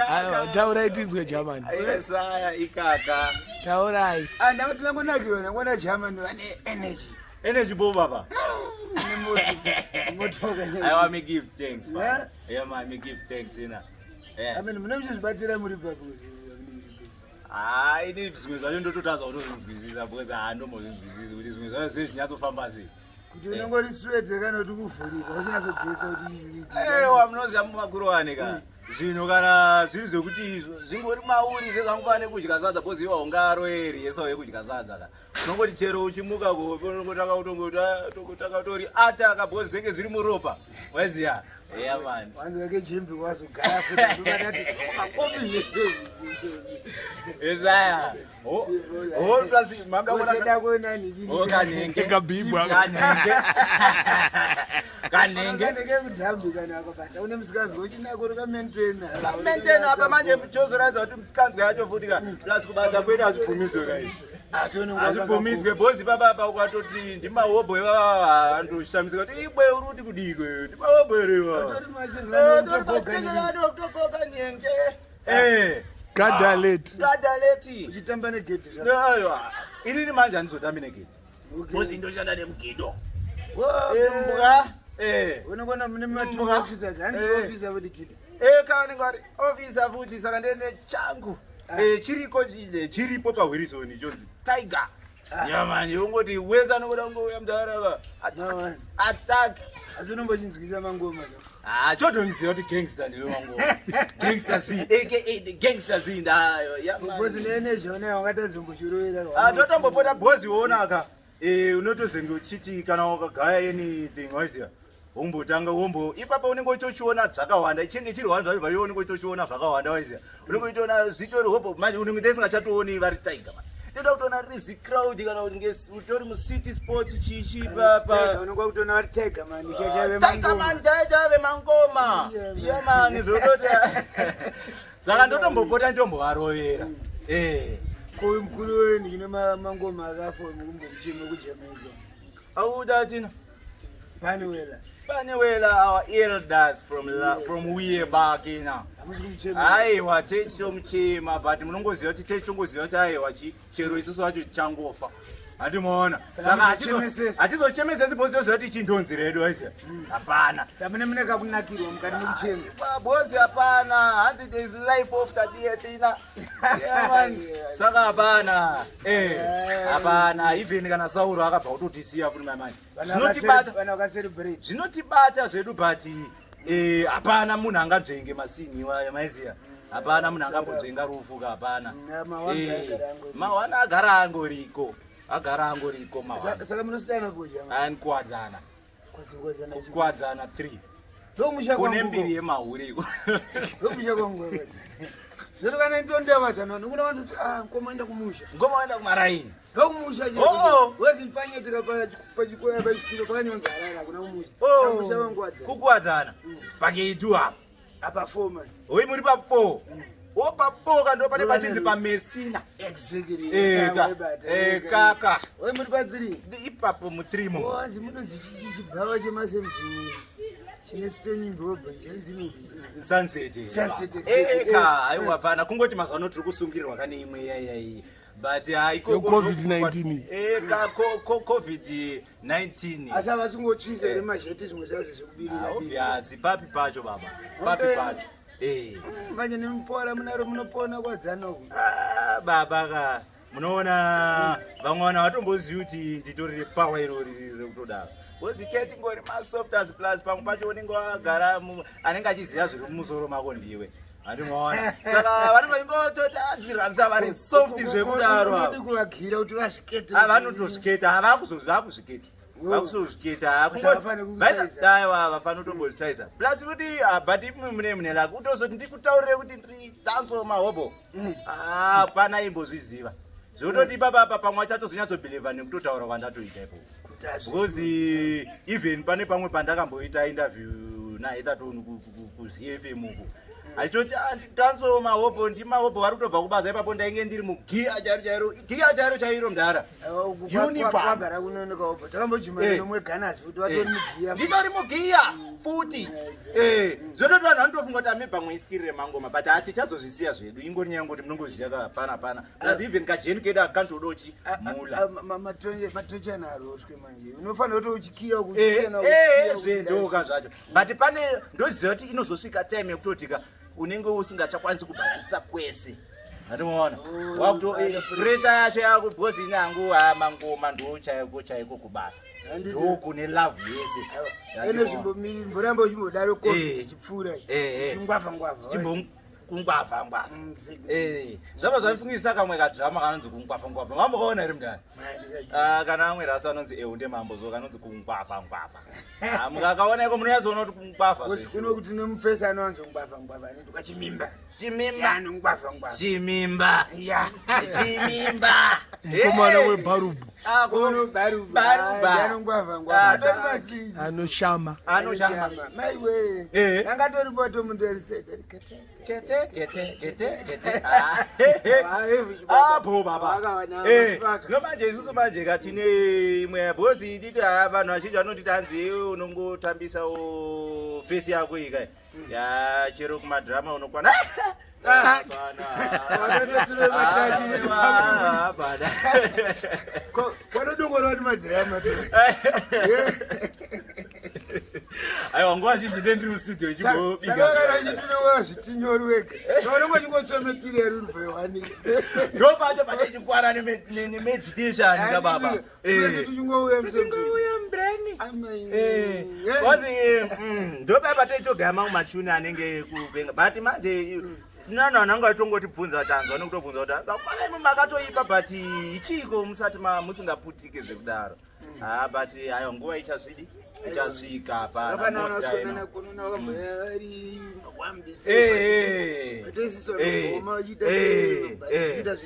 Aiwa, taurai tinzwe German. Yesaya ikaka. Taurai. Ah, ndanga tinangonakirwa ndangona German vane energy. Energy bo baba. Motoka. Aiwa me give thanks. man. Yeah? Yeah man, me give thanks ina. Yeah. I mean, mune muchizvibatsira muri papo. Ah, ini zvimwe zvacho ndototadza kutozvinzwisisa because handombozvinzwisisi kuti zvimwe zvacho zvee zvinyatsofamba sei. Kuti unongori swete kana kuti kuvhurika usingazogetsa kuti Ewa munoziva mumakuru ka. Zvinhu kana zviri zvekuti zvingori mauri zvezvangofana nekudya sadza because iwa ungaroeri yesa yekudya sadza ka. Unongoti chero uchimuka kuhope unongotanga kutongotanga kutori ata ka because zvinenge zviri muropa. Waiziya? Yeah man. Wanzi wake jimbi wazogara futi ndokadati makomi Isaya. Oh, oh plus mamda kuona Usenda kuona nini? Oh kanenge. Kabhibwa. Kanenge. Kanenge. Kanenge kudhambi kana akabata une musikanzwa uchinako rukamaintaina. Maintain apa manje chozoratidza kuti musikanzwa yacho futi ka plus kubasa kwedu hazvibvumidzwe ka izvi. Asi unenge Hazvibvumidzwe bhozi baba apa ukatoti ndimahobho ivava andoshamisika kuti ibwe uri kuti kudiko ndimahobho here iwawa. Utori machirwana unotogoga nini. Togoga nyenge. Eh. Gadalet. Gadaleti. Uchitamba negedhi zvako. Aiwa. Inini manje handizotambi negedhi. Okay. Bhozi ndoshanda nemugido. Wo, Imbwa. Eh. Unongona mune ma two Mbwa. officers, hanzi Eh. officer kuti gidhi. Eh, kana vanenge vari officer futi saka ndene changu. Eh, chiriko chiripo pahwirizoni chonzi tiger. Ya manje ungoti wese anokuda kungouya mudhara No, man. attack. Asi unombochinzwisa mangoma ka. Ah, chotoziva kuti gangster ndiwe mangu. Gangster Z aka the gangster Z ndayo. Ya Bhozi manje. neenergy unayo wakatazombochirovera. Ah, totombopota bhozi woonaka. Eh, unotozenge uchiti kana wakagaya anything waiziya. Wombotanga wombo ipapo unenge uchochiona zvakawanda ichinge chiri wani zvacho bari unenge uchochiona zvakawanda waiziya. Unenge uchiona zvitori hopo manje unenge ndisingachatooni vari tiger man. Ndoda kutoona rizi crowd kana kuti nge utori mu city sports chichi papa. Unenge wakutoona vari tiger man, chachave Tiger man chaiyo chave mangoma. Yeah, man. Yeah man zvototi. Saka ndotombopota ndombovarovera. Eh. Ko mukuru wenyu ine mangoma akafa mukumbomuchema kuJamaica. Auda tina. Panewela. Panewela our elders from la, from way back ina. Hamusi kumuchema. Aiwa techomuchema but munongoziva kuti techongoziva kuti aiwa chi chero isusu wacho changofa. Handimuona. Saka Saka hamuzochemesesi. hatizochemesesi because toziva kuti chindonzi redu aisiya. Hapana. Saka mune mune kakunakirwa mukati mekuchema. Bosi hapana. Hanzi there is life after death ina. Yeah, man. Saka hapana. Eh, hapana. Even kana Sauro akabva kutotisiya futi mai manje. Zvinotibata Vanhu vakacelebrate. zvinotibata zvedu but eh, hapana munhu angadzvenge masini iwayo maiziya hapana munhu angambonzvenga rufu ka hapana. Mahwani Eh, agara angoriko. mahwani agara angoriko agara angoriko mahwani Saka munosiyana kuja. anikuwadzana Kwadzana. kuwadzana 3 Ndomusha kune kwangu. mbiri yemahure iko Ndomusha kwangu. Zvino kana ndondavadzana nokuna vanhu kuti ah ngoma enda kumusha. ngoma waenda kumaraini Ndokumusha Oh. Wezimfanyeteka pachikoya pachituro pakanyonza harara kuna kumusha. Oh, Saka musha wangu wadzana. kukuwadzana pakeitu apa Apa four man. hoi muri pa4 wo pa4 ka ndo pane Ndo pachinzi pane pamesina Exactly. Eka, ekaka. Oi muri pa 3. Ipapo mu3 mo. Wanzi munozi chibhava chemasemti chine stone mbobho chenzi muzi. Sunset. Sunset, exactly. Eka, aiwa hapana kungoti mazuva ano tiri kusungirirwa kane imwe iya but haiko Yo COVID-19. Eka COVID-19. Asi havasingotsvisa here mazheti zvimwe zvazvo zvekubirira. Ah, obvious papi pacho baba. Papi Okay. pacho. Eh. Manje nemupora munaro munopona kwadzana uku. Ah, baba ka munoona vamwe vanhu havatombozivi kuti nditorire power irori rekutodaro because tetingori masofters plus pamwe pacho unenge wagara anenge achiziva zviri mumusoro mako ndiwe handimaona saka vanenge vachingototi azirasta vari soft zvekudaro Unodi ava. kuvagira kuti vasvikete. Ah, vanotozviketa havakuzviketa vakuzozviketa Vasafane kusaiza. aiwa vafana kutombosaiza plus kuti ah, but imwe mune mune lako kutozoti ndikutaurire kuti ndiri tanzo mahobo. Ah, pana imbozviziva zvekutoti ipapa apa pamwe achatozonyatsobhilivha nekutotaura kwandatoita ipopo Kuti hazvi- because even pane pamwe pandakamboita interview naHetherton kuZFM uku. Achitoti "Ah, tanso mahopo ndimahobho vari kutobva kubasa ipapo, ndainge ndiri mugiya chairo chairo, giya chairo chairo, mudhara. Uniform. Kwagara kunonoka takambojuma nomwe ganasi kuti vatori mugiya. Nditori mugiya futi. Zvototi vanhu vanotofunga kuti amebva mweisitirire mangoma, but hatichazozvisiya zvedu. Ingori nyaya yengoti munongoziva ka, hapana hapana. Plus even kajeni kedu akantodochi mula. Matochana aroswe manje, unofanira kuti uchikiya. Zvendoka zvacho, but pane ndoziva kuti inozosvika time yekutotika unenge usingachakwanisi kubhalansisa kwese, andimoona. Oh, Wakuto pressure. Pressure yacho yaku, because inangu mangoma ndo chaiko chaiko kubasa. Handiti. Ndo kune love yese. Ene zvimboramba uchimbodaro, covid ichipfuura, chingwavha ngwavha. Kungwavha ngwavha. Zvabva zvaifungisa kamwe kadrama kanonzi Kungwavha Ngwavha. Mambokaona here, mudhara? Ah, kana amwe rasi anonzi Eunde Mambo, zo kanonzi Kungwavha Ngwavha. Ah, mukakaona iko munonyatsoona kuti kungwavha zveshuwa. Kuno kuti nemufesi anowanzongwavha ngwavha anoti kachimimba. Chimimba. Anongwavha ngwavha. Chimimba. Ya. Chimimba. Mukomana webharubhu. Ah, Kono baruba. baruba anongwavha ngwavha. Ah, Atori masirizi. Anoshama. Anoshama. Maiwe. Angatoripo tomundoriseta. Kete kete kete kete. Ah, he, he. Apo baba. Zvino manje isusu manje ka tine imwe, because titi vanhu vazhinji vanotiti hanzi iwe unongotambisawo fesi yako ika ya chero kumadhirama unokwana. Hapana. Hapana. Kwanodongora kuti madhirama. Aiwa, nguva zhinji ndendiri mustudio ichimbobika. Saka zvitinyori wega, saka unonge uchingotsvemetiri eri uri. Ndo pacho patechikwana nemeditation ka baba. Tichingouya. Tichingouya mubreni. Because ndo patechogaya mamwe machuni anenge kupenga, but manje tinana vanhu anga vachitongotibvunza kuti hanzwa nekutobvunza kuti akwana imi makatoipa, but ichiko musati musingaputike zvekudaro. Ah, but aiwa, nguva ichasvidi ichasvika. Vakafanana. Pana. Vasonana kunona vakamboya vari makwambisi. Toisiswa vachiita zviita.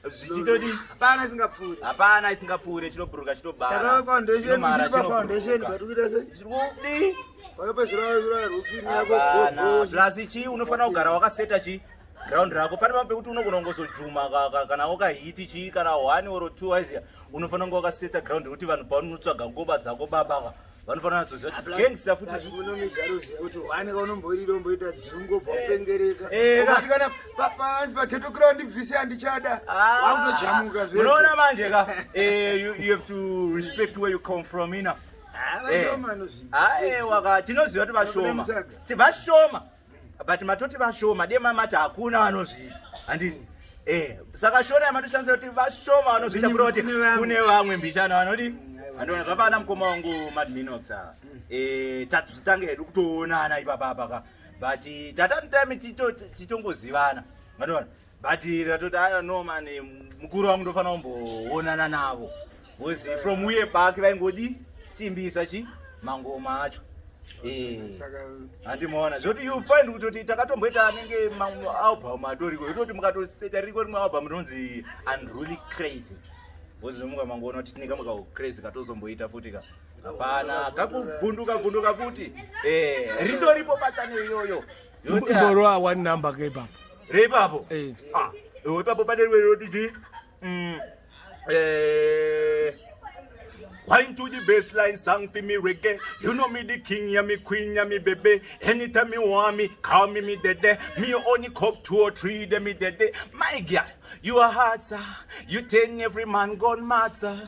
Zvichitodi. Hapana isingapfuuri. Hapana isingapfuure, chinobhuruka chinobara. Saka foundation Chinomara, ichiri pafoundation. chinobhuruka. But kuita sei? Zviri Wakapedzera rufini yako. Hapana. Plus chi unofanira kugara wakaseta chi ground rako. Pane pamwe pekuti unogona kungozojuma kana wakahiti chi kana one or two, waiziya, unofanira kunge wakaseta ground yekuti vanhu paunotsvaga ngoma dzako baba vanofanira kuzoziva kuti gangster futi. Unomigara uziva kuti one kaunomboirira umboita dzungu bva upengereka. Ukati kana panzi pageto ground bvise, handichada, wakutojamuka zvese. Unoona manje ka, you have to respect where you come from ina. Ah, vashoma anozviita. Aiwa ka, tinoziva kuti vashoma. Musaga. Ti vashoma, but matoti vashoma dema mati hakuna vanozviita, handiti? Saka shona yamatoshandisa kuti vashoma vanozviita kureva kuti Kune vamwe. kune vamwe mbichana vanodi. Andiona zvapana mukoma wangu Mad Minox ava. Tatitange hedu kutoonana ipapapa ka, but tatanitime titongozivana, andiona, but tatoti aya no man, mukuru wangu ndofanira kumboonana navo because from uye back vaingodi simbisa chi mangoma acho. Saka Handimaona zvoti you find kutoti takatomboita anenge mamwe album atoriko, yototi mukatoseta riko rimwe album rinonzi Unruly Crazy, because nomuka mangoona kuti tine kamwe kaucrazy katozomboita futi ka, hapana kakuvhunduka vhunduka futi. Ritoripo pachane iyoyo. Yoti, ah, Imborowa one number ke ipapo. Reipapo. Eh. Ah, iwe ipapo pane rimwe rinoti chi Wine to the baseline, song for me reggae. You know me the king, yeah me queen, yeah me baby. Anytime me want me, call me me dede. Me only cup two or three, then me dede. My girl, you are hot, sir. You turn every man gone mad, sir.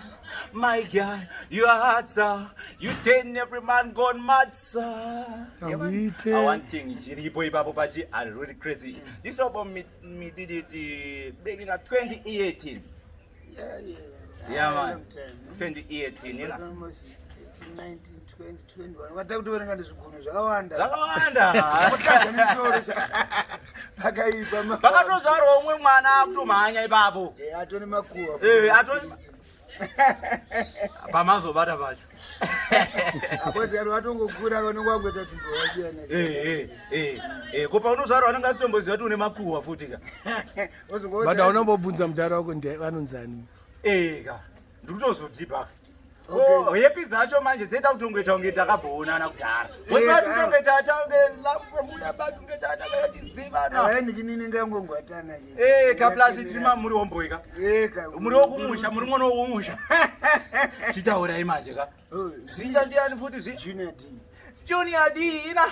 My girl, you are hot, sir. You turn every man gone mad, sir. Awite. I one thing chiripo ipapo pachi Unruly Crazy. This album me did it back in 2018. Yeah. Yeah, Ah, man. long time, no? 2018, you know. Almost 18, 19, 20, 21. Wataka kutoverenga ndezvigunwe zvakawanda. Zvakawanda. Mukadzi nemusoro pakaipa. Pakatozvarwa umwe mwana akutomhanya ipapo. Atone makuwa. Pamazobata pacho. Akozi kana watongokura vanonge wangoita tunhu twakasiyana. Ko paunozvarwa anenge asitomboziva kuti une makuhwa futi ka. But aunombobvunza mudhara wako vanonzani? Eka, ndiri kutozodhibha. Oh, hepi dzacho manje dzoita kuti unge taunge takabvoonana kudhara. Wekati unge tatange lambo muya baki unge tatange tichizivana. Hayi ndichinini ngangongwatana ke. Eh, ka plus tiri muri womboika. Eh, ka. Muri wokumusha, muri mwana wokumusha. Chitaurai manje ka. Oh, Zinja ndiani futi zvi? Junior D. Junior D ina.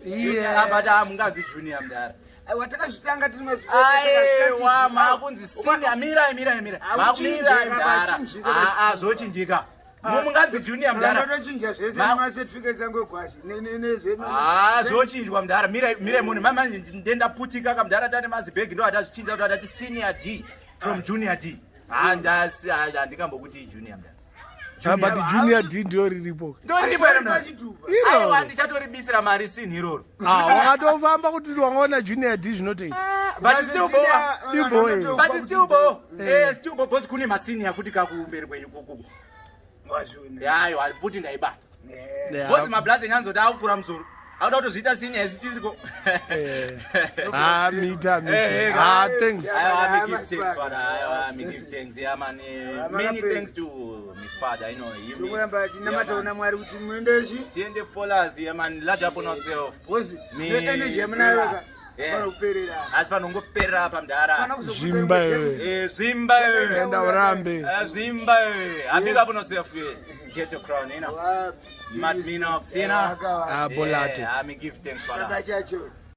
Yeah. Apa ta munganzi junior mdara. Aiwa takazvitanga tiri Aiwa makunzi senior mirai mirai mirai. Makumirai mdara. Ah ah zvochinjika. Munganzi junior mdara. Ndochinja zvese nemacertificates angu egwashi nezve. Ah zvochinjwa mdara. Mirai mirai mune mama ndenda putika ka mdara tane mazibhegi ndo atazvichinja kuti atati senior D from junior D. Ah ndasi handikambokuti junior mdara. Ah, but junior D ndiyo riripo. Ndoripo here mdara. Aiwa ndichatoribisira mari sinhi iroro. Ah, wakatofamba kuti wangaona junior D zvinotoita. But still bo. Still boy. But still bo. Eh still bo boss kune masenior futi kakumberi kwenyu kuku. Wazviona. Aiwa futi ndaibata. Yeah. Boss mablaze nyanzoti akukura musoro. Akuda kutozviita senior isu tiriko. Ah, mita Eh, mita. eh, Ah, thanks. Aiwa, me Ah, give mas thanks, father. father. Aiwa, me give Yes. thanks. Yeah, man. Ah, Many makapedza. thanks to my father. You know, him. Tokuramba tinamata kuna Mwari kuti muendeshi. Tiende followers, yeah, man. Large up on yourself. Boss, Me- energy yamunayo ka. Yeah. Fana kuperera. Asi panongoperera apa mdara. Fana kuzokuperera. Zvimba iwe. Eh, zvimba eh. Enda urambe. Eh, zvimba eh. I big up on yourself, eh. Get your crown, you know. Wa- Mad Minox, you know. Ah, bolato. Yeah, I me give thanks, father. Baba chacho.